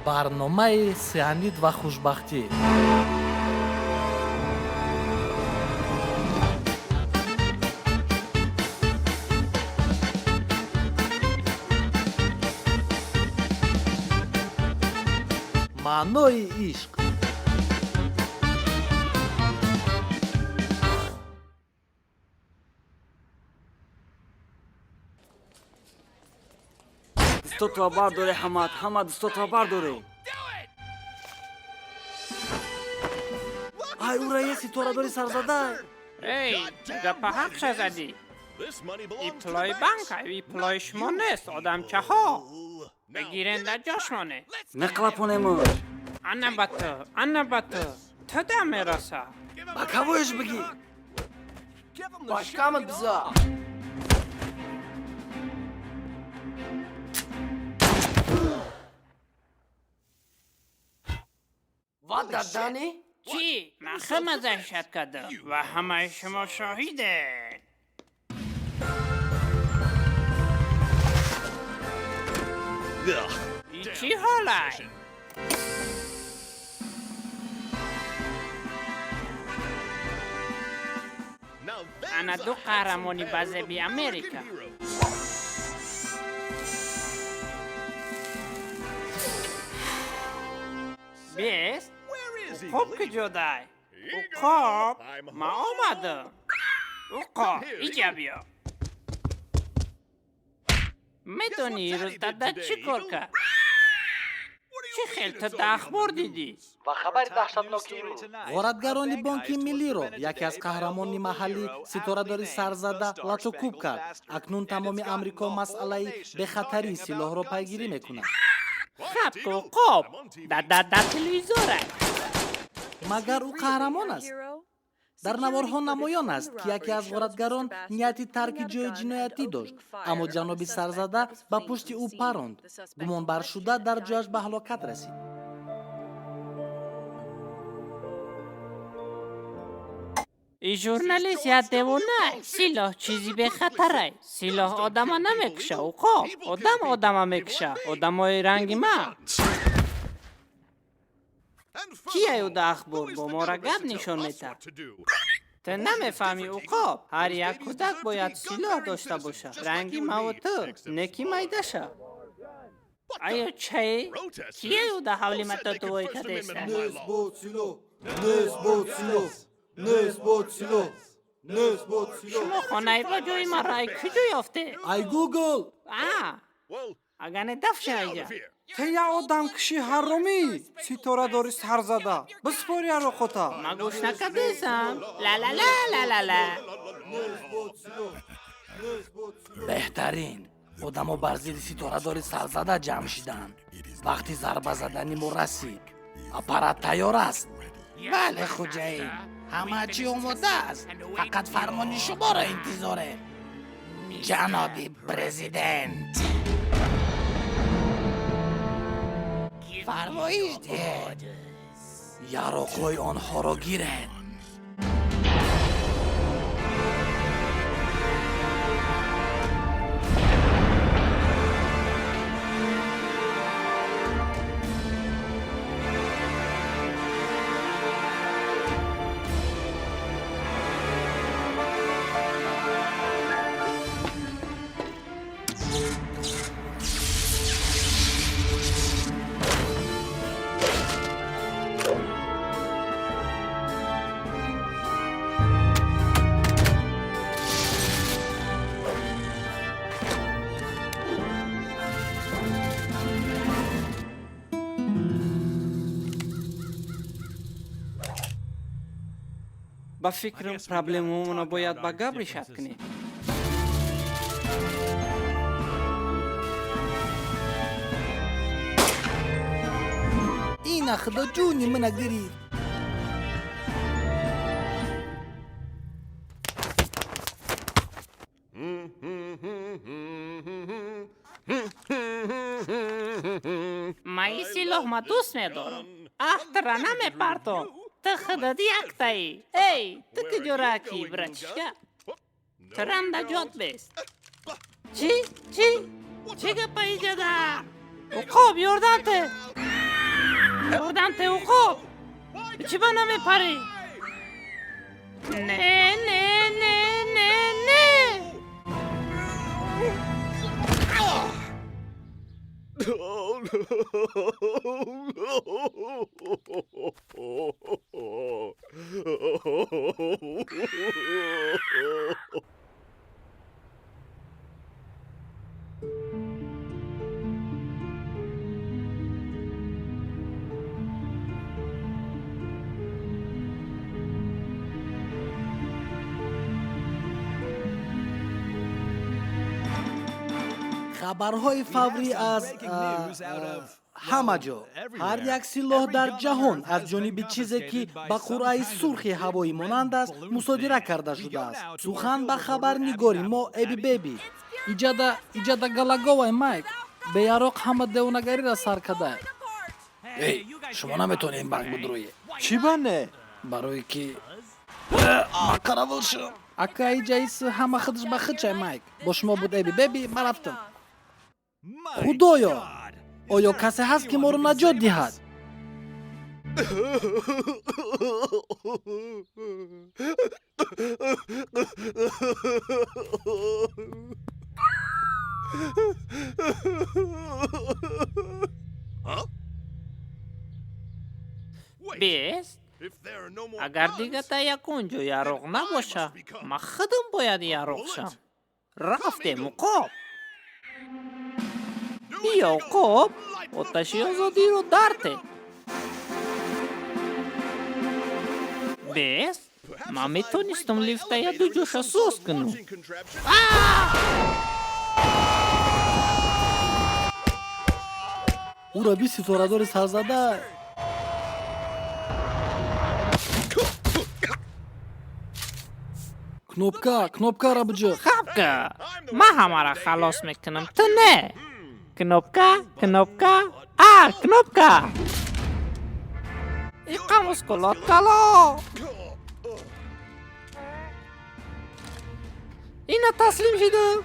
Барномаи цианид ва хушбахтӣ. Маънои ишқ. Дастотро бардоре, Ҳамад, ҳама дастотро бардоре. Ай, ура, е ситорадори сарзадай. Эй, гапа ҳақша задӣ. И пулои банка, и пулои шумо нест, одамчаҳо. Бигирен, да ҷошмоне. Меқлапонемуш. Ана ба ту, ана ба ту. Ту да мераса. Ба кавоеш бигӣ. Башкамат биза. Ва дадани? Чӣ? Ман хама даҳшат кардам ва ҳамаи шумо шоҳидед. И чӣ ҳолай? Ана ду қаҳрамони базеби Америка. Бест? Уқоб куҷодай? Уқоб, ман омадам. Уқоб, иҷа биё. Медонӣ, ирӯз дада чӣ кор кард? Чӣ хел ту да ахбор дидӣ? Ва хабари даҳшатноки имрӯз: ғоратгарони Бонки Миллиро яке аз қаҳрамони маҳаллӣ, ситорадори сарзада, латукӯб кард. Акнун тамоми Амрико масъалаи бехатарии силоҳро пайгирӣ мекунад. Хаб ку, уқоб, дада дар телевизора. Магар ӯ қаҳрамон аст? Дар наворҳо намоён аст, ки яке аз ғоратгарон нияти тарки ҷои ҷиноятӣ дошт, аммо ҷаноби сарзада ба пушти ӯ паронд. Гумонбаршуда дар ҷояш ба ҳалокат расид. И журналист як девонай. Силоҳ чизи бехатарай. Силоҳ одама намекуша, уқоб. Одам одама мекуша, одамои ранги ман. Кияю да ахбор бо мора гап нишон метаҳад? Ту намефаҳмӣ, уқоб. Ҳар як кӯдак бояд силоҳ дошта бошад, ранги маву ту, не ки майдаша. Аё чае кияю да ҳавли ма татувой кадеста? Нест бод силоҳ, нест бод силоҳ, нест бод силоҳ, нест бод силоҳ. Шумо хонаи ба ҷои маро ай куҷо ёфте? Ай Гугл. А агане дафша айҷа. Те я одамкуши ҳаромӣ, ситорадори сарзада, биспори ароқота. Ма гӯш накардесам. ла ла ла ла ла ла. Нест бод силоҳ, нест бод силоҳ. Беҳтарин, одамо бар зидди ситорадори сарзада ҷамъ шиданд. Вақти зарба задани мо расид. Аппарат тайёр аст. Бале, хуҷаин, ҳама чӣ омода аст, фақат фармони шуморо интизорем, ҷаноби президент. Фармоиш диҳед, яроқҳои онҳоро гиред. Ба фикрам, проблемаомона бояд ба гап решать кунем. Ина, худо ҷуни мана гирифт. Ма и силоҳ ма дӯст медорам. Аҳ, тра намепартом. Ту худат яктаӣ. Эй, ту куҷо раки, братишка? Транда ҷот бест. Чӣ, чӣ, чӣ гапа иҷода? Уқоб, ёрдам те. Бурдам те, уқоб! Чӣ ба намепарӣ? Не, не, не, не, не! Хабарҳои фаврӣ аз ҳама ҷо. Ҳар як силоҳ дар ҷаҳон аз ҷониби чизе, ки ба қуръаи сурхи ҳавоӣ монанд аст, мусодира карда шудааст. Сухан ба хабарнигори мо Эби Беби. Иҷада, иҷада галаговай, Майк. Беяроқ ҳама девонагариро сар кадай. Эй, шумо наметавонед ин банк будурӯед. Чӣ ба не? Барое ки ман қаравул шудам. Ака, иҷа ис ҳама худаш ба худшай, Майк. Бо шумо буд Эби Беби, ман рафтам. Худоё, оё касе ҳаст, ки моро наҷот диҳад? Бест, агар дигата ягон ҷо яроқ набоша, ман худам бояд яроқ шам. Рафтем, уқоб! Биё, уқоб, оташи озодиро дарте. Бест, ман метонистам лифта яду ҷоша соз кунам. Ӯро би, ситорадори сарзада. Кнопка, кнопкаро биҷиқ. Хапка, ман ҳамаро халос мекунам, ту не. Кнопка, кнопка, а, кнопка. Иқа мускулот кало. Ина, таслим шидам.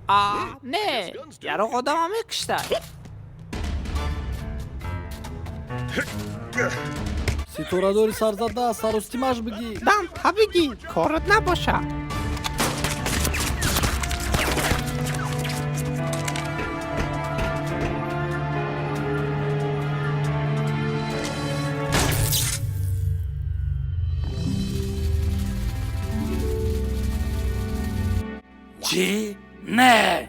А, не, яроқ одама мекуштай. Ситорадори сарзада, саростимаш бигӣ. Дам та бигӣ, корат набоша. Чӣ? Не!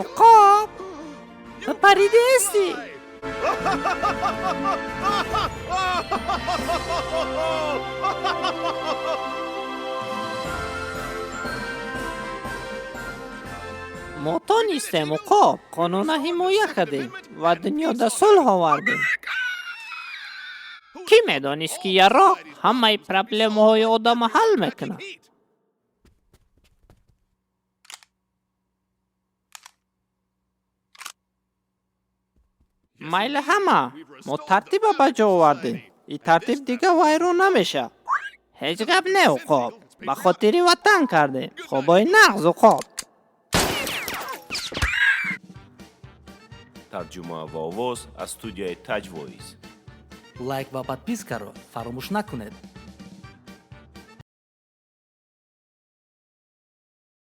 Уқоб, ту паридаисти? Мо тонистем, уқоб, қонуна ҳимоя кардем ва дунёда сулҳ овардем. Кӣ медонист, ки яроқ ҳамаи проблемаҳои одама ҳал мекунад? Майли ҳама, мо тартиба ба ҷо овардем. Ин тартиб дига вайрон намешавад. Ҳеҷ гап не, уқоб, ба хотири ватан кардем. Хобои нағз, уқоб. Тарҷума ва овоз аз студияи Таҷвоиз. Лайк ва подпискаро фаромӯш накунед.